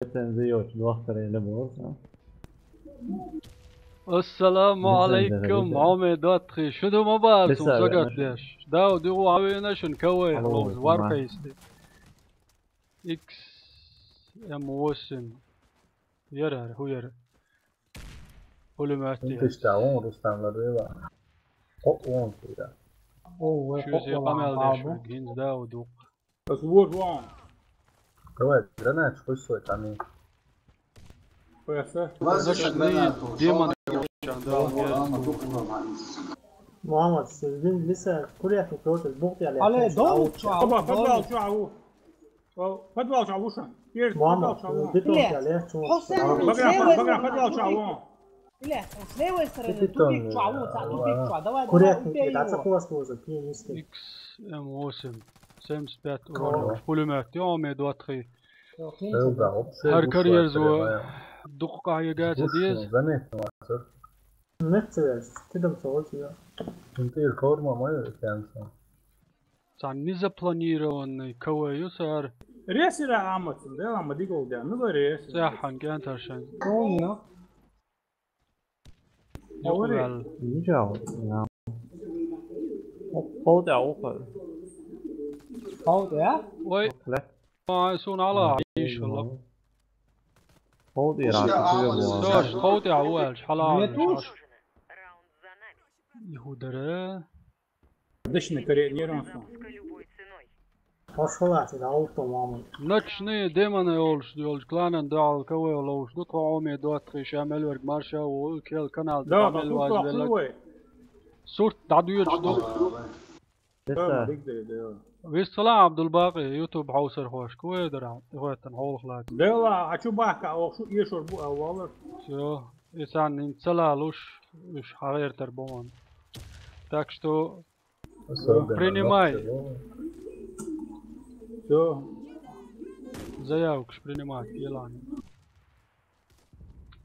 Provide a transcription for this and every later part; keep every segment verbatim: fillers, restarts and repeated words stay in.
Лицензия йоцу дохтар или боху. Ассаламу алейкум, Ӏомедоттхий. Шу ду ма бацу, сагатдеш. Дав, дугӀу хьавеана шун кавай, Warface. Икс М восемь. Яра, хӀу яра? Пулемёт. Ин тиштта вон Рустам ларвела. Хо, вон тира. О, вай, чузе хо, къамел вон, деш, гинз дав, дукъ. Ас вур вон. Давай, гранат, хуш сой, тани. Хуяса. Лазиш гранату. Демон. Мухаммад, сиздин лиса куряхи против бухтя ле. Але, дом чу, Аба, подвал чу, ау. О, подвал чу, Алуша. Мухаммад, подвал чу, ау. Бетон чу, ле, чу. Багра, багра, подвал чу, ау. Бля, с левой стороны, тупик чу, Алуша, тупик чу. Давай, давай, убей его. Куряхи, это ацакула служит, не, не стоит. Икс М восемь, семьдесят пять урона, пулемёт, Ӏомедоттхий. Хьар карьерзо дукха ягаца деза. Заметно, а, сэр. Мехцевес, ти дам согъуци я. Ин тӀера форма ма ю кӀанца. Цхьа незапланированный КВ ю сар. Ресира амацин, дела ма дигол дя, ну, ресира. Цхьан кӀантаршан. Помню. Юкъал. Нижал, я. О, полдя ухо. Полдя? Ой. Ле. Ай, сун ала, иншалла. Полдя, Сош, полдя, а, уалш, хала. Нетуш. Ихудара. Дышны координирован сон. Пошла, ты, да, аутомамы. Ночные демоны олуш, олуш, кланан дагӀал КВ ловуш ду, тхо Ӏомедоттхий, ша мел верг марша, ву, кел канал, да, мел ваз велаг. Сурт дӀадуьйцуш ду. Вист хила, Абдулбакъи, YouTube хьовсархошка вай дара, тӀехӀоьттина хьолах лаца. Дела, а чу бахка, ох, шу эшур бу, а валар. Всё, и сан нин ца лалуш, уьш хьагӀертар бу ван. Так что, особенно принимай. Всё. Заявкаш принимать, елани.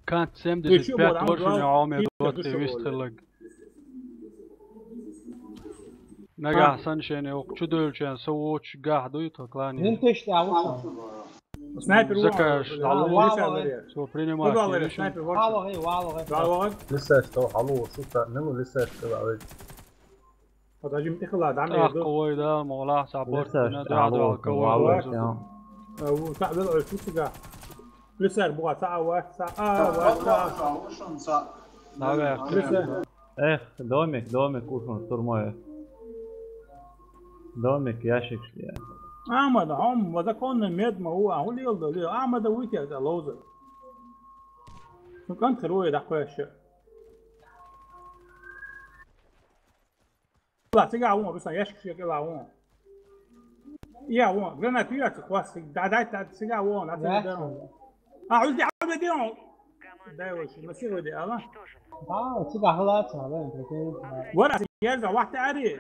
Кант семьдесят пять воршуни Ӏомедоттхий вист хиллаг. Нагахь санна шайна йоккха чудевлчан со воцуш гахь дуй тхо клане. Снайпер закаш дӀалуш. Со принимать. Снайпер вон. Лисаш то хьалу, шута, милу лисаш кала. Подожди, тӀехула, дӀа мер ду. ТӀаккха вай да, молахь, цхьа борт дина, дӀа, дӀа, ковар вай. Э, ву, цхьа вел ойш ву цига. Лисар буха, цхьа а вац, цхьа а вац, цхьа а. Лисар. Эх, домик, домик ушун штурмует. Домик, ящик шли. Ахьмад, хьо ма законный мед ма ву, а хӀун леладо, ле? Ахьмада вуй те аса ловзар. Ну, кӀант хир ву, дӀакхоьссича. Ла, цига вон, Руслан, ящик шига кӀела вон. Я вон, гранат яц, хвас, да, дай, да, цига вон, а цига да вон. А, уж де, а, де, де, он. Дай его, на силу де, ала? Да, цига хала, ца, да, прикинь. Вара, я за вахта ари.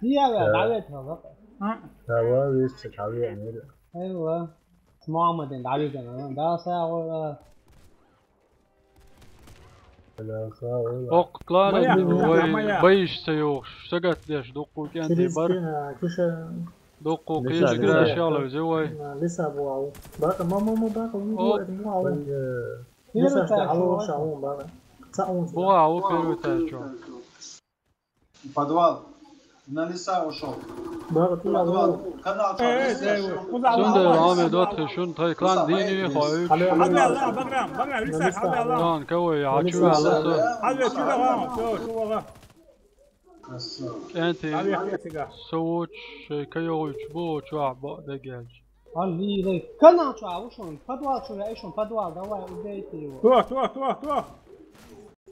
Диа, да, да, да, да. А? Да, ва, весь цига, да, да. Айва. С Мухаммадом дӀавигана, да, са, ва. Оккха кланан вай боюьйтуш ца йогӀуш, сагатдеш дуккха кӀентий бара. Дуккха кхечу граш яла веза вай. Лиса бу ау. Бака, ма, ма, ма, бака, ву, ву, это, ву, ау. Лиса, что, ало, ша, ву, бака. Ца, ву, буха, ву, первый тачо. Подвал. На леса ушёл. Подвал. Канал. Цундела Ӏомедоттхий шун, тхай клан дийна хьо уьш. Хьалве, Алла, баграм, баграм, лиса, хьалве, Алла. Дан, кавай, а чу вала со. Хьалве, чу вала, всё, чу вала. КӀентий, со воч, шай кайогӀуч бу, чу а бо дегелч. Аллилай, канал чу а ушун, подвал чу я ишун, подвал, давай, убейте его. Кто, кто, кто, кто?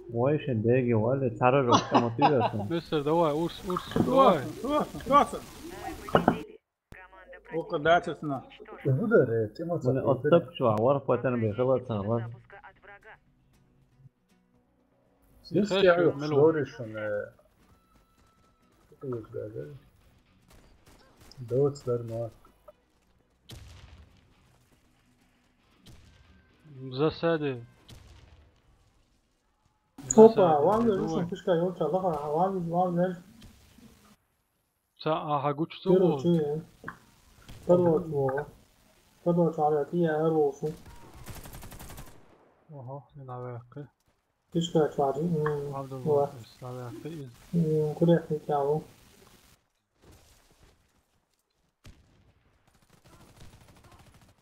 Вай шен деги валли, цара роккхама тӀуьясун. Мистер, давай, урс, урс, давай. Просто, просто. Укх дацасна. Ударь, Тимофей. Муна оттап чуа, вар патан бе хала цала. Сис я мелу. Шоришун, э, доц дарма. В засаде. Опа, ван вер, рушан пишка ёлча, лаха, ван, ван вер. Ца, а, хьагучу ца вогӀу? Первый чу, э. Первый чу вогӀу. Кадочу гӀалатӀе аьлла ву шу. Оха, хӀина ваьккхи. Тишка чуари. Абдулла, ва. ХӀина ваьккхи из. Курехни тяву.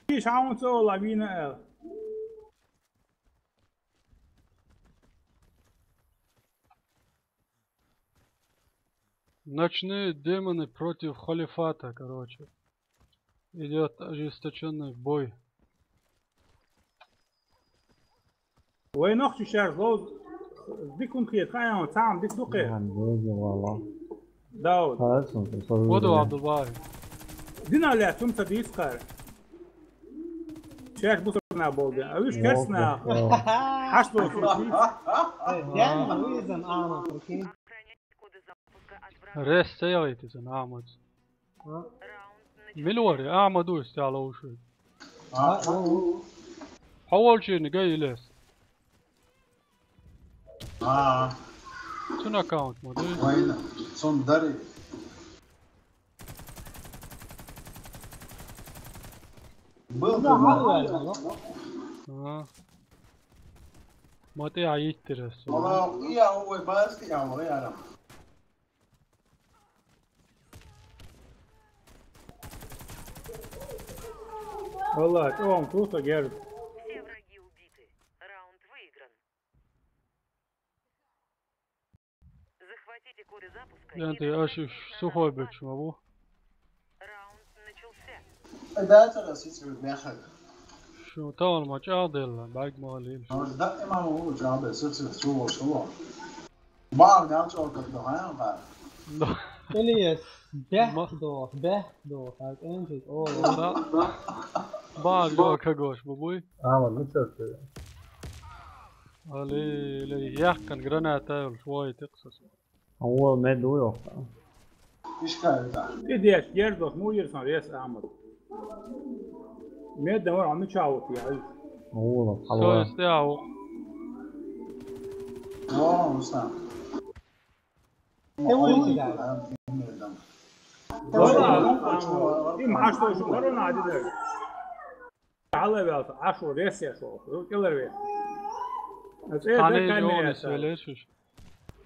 Иш хьаун цо лавина аьлла. Ночные демоны против халифата, короче. Идёт ожесточённый бой. Вай нохчи шаьш лов дикун хет, хаян, цаам дик дукхе. Нан, боже, вала. Дауд. Хаян, сон, сон, Воду сон. Абдулбари. Дина ле, сум ца дискар. Шаьш бусурна болде. А виш керсна. Вау, вау. Хаш лов су. Э, дян, визан, ама, прикинь. Рес цейлайтизан, Ахмад. А? Милуари, Ахмад уйс тяла уши. А, а, у. Хавалчини гай илес. А. Цун аккаунт ма ду. Вайна, сон дари. Был. Да, ты, мало, мало. А. Мати аиттирес. Вала, я, ой, баски, я, ой, я. Валлахь, чӀогӀа круто герз. Все враги убиты. Раунд выигран. Захватите коды запуска и... Янти не аш сухой бич, ма бу. Раунд начался. Ай, да, это раз, если вы мяхак. Шу таван ма чӀагӀделла, бӀарг ма лел. Может, да, и мама у чӀагӀде, сыр, сыр, сыр, сыр. Бахьа нал чӀогӀа дохьа, хьа? Ильяс, бехк дох, бехк дох, хьа кӀанчиз, о. Да. Бахьа жо кагош, бубуй. А, ма, ну чё ты? Али, али, яхкан граната йолуш, вой, тиксас. Вон мед у йохка. Ишкарита. И деш, гердос, му йир сан рес, Ахмад. Медда вара, а мича вот я. Ола, Со хала. Исте ау. О, уса. Ты улица, да. Им хаш то шу корона ади да. Хьалавелта, Ӏашо, рес я шо, кӀелар ве. Хьале камера Йонис яцара. Велешуш.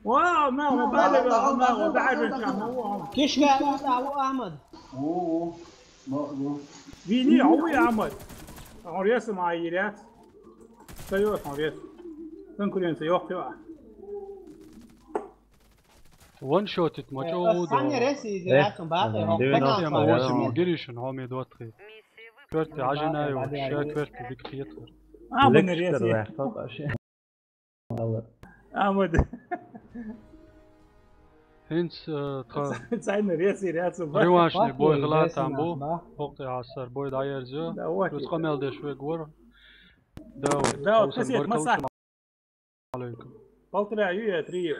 Вау, ма, ма, бале вел, ма, ма, ма, даӀажан чам, ма, ма. Кишка, ма, ма, Ахмад. О, о, ма, ма. Вини, ой, Ахмад. Он рес ма йирят. Стаёт, он рес. Конкуренция, ёх, пива. Ваншотит ма чӀогӀа ву. Саня рес из, э, яцун бакъ, э, хӀокху ма восемь гиришин хьоме дотхи. Кверти Ажинаев, ша кверти дик хетар. А, бен рес. Амад. ХӀинца, э, тха цайна рес, рес, ба. Реваншный бой хила там бу. ХӀокху тӀе хьасар бой дӀаерзо. Да, вот. Плюс къамел деш вег вара. Да, вот. Да, вот, касет, баркалла. Масса. Алейкум. Полтора ю я три ю.